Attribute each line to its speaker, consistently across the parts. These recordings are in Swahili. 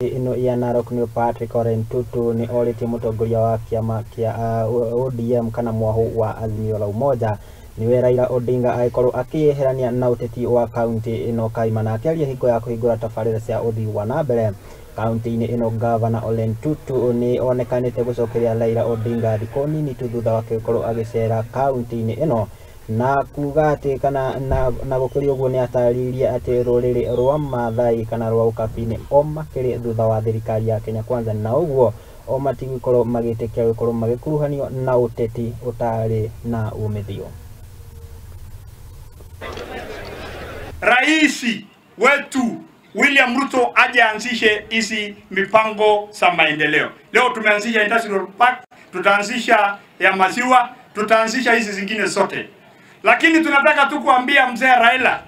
Speaker 1: Ĩno ya Narok nĩ Patrick Ole Ntutu nĩ orĩtie mũtongoria wa kĩama kĩa ODM kana mwahu wa Azimio la Umoja niwe Raila Odinga agĩkorwo akĩyeherania na ũteti wa kaunti ĩno kaimana. Akĩaria hingo ya kũhingũra tabarĩra cia ũthii wa na mbere kaunti-inĩ ĩno, Gavana Ole Ntutu nĩ onekanĩte gũcokeria Raila Odinga thikũ nini tu thutha wake gũkorwo agĩcera kaunti-inĩ ĩno na kuga atĩ kana na gũkĩrĩ ũguo nĩ atarĩirie atĩ rũrĩrĩ rwa Maathai kana rwa Ũkabi-inĩ o makĩrĩ thutha wa thirikari ya Kenya Kwanza, na ũguo o matigũkorwo magĩtĩkia gũkorwo magĩkuruhanio na ũteti ũtarĩ na umithio.
Speaker 2: Raisi wetu William Ruto aje aanzishe hizi mipango za maendeleo. Leo tumeanzisha industrial park, tutaanzisha ya maziwa, tutaanzisha hizi zingine zote. Lakini tunataka tu kuambia mzee Raila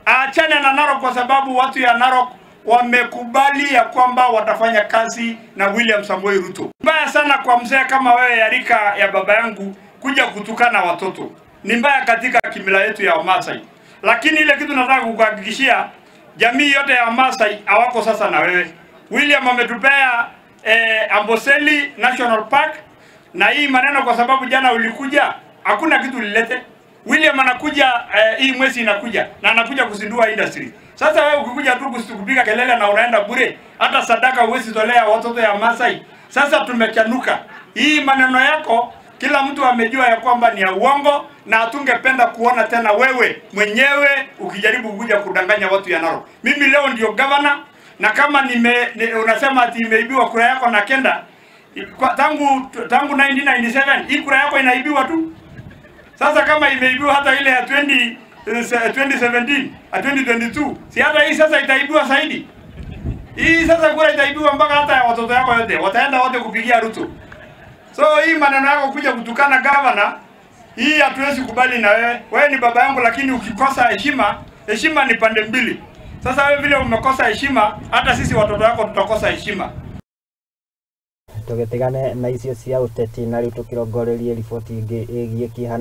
Speaker 2: aachane na Narok, kwa sababu watu ya Narok wamekubali ya kwamba watafanya kazi na William Samoei Ruto. Mbaya sana kwa mzee kama wewe ya rika ya baba yangu kuja kutukana watoto. Ni mbaya katika kimila yetu ya Wamasai. Lakini ile kitu nataka kukuhakikishia, jamii yote ya Wamasai hawako sasa na wewe. William ametupea Amboseli National Park, na hii maneno kwa sababu jana ulikuja hakuna kitu ulilete. William anakuja hii mwezi inakuja na anakuja kuzindua industry. Sasa wewe ukikuja tu kupiga kelele na unaenda bure, hata sadaka huwezi tolea watoto ya Masai. Sasa tumechanuka. Hii maneno yako kila mtu amejua ya kwamba ni ya uongo, na hatungependa kuona tena wewe mwenyewe ukijaribu kuja kudanganya watu ya Narok. Mimi leo ndio governor, na kama unasema ati imeibiwa kura yako na kenda tangu 1997 hii kura yako inaibiwa tu. Sasa kama imeibiwa hata ile ya 2017, 2022, si hata hii sasa itaibiwa zaidi. Hii sasa kura itaibiwa mpaka hata ya watoto yako yote, wataenda wote kupigia Ruto. So hii maneno yako kuja kutukana governor, hii hatuwezi kubali na wewe. Wewe ni baba yangu, lakini ukikosa heshima, heshima ni pande mbili. Sasa wewe vile umekosa heshima, hata sisi watoto wako tutakosa heshima.
Speaker 1: Tugetigane na icio cia uteti na riu tukirongorerie riboti ingi igie kihana.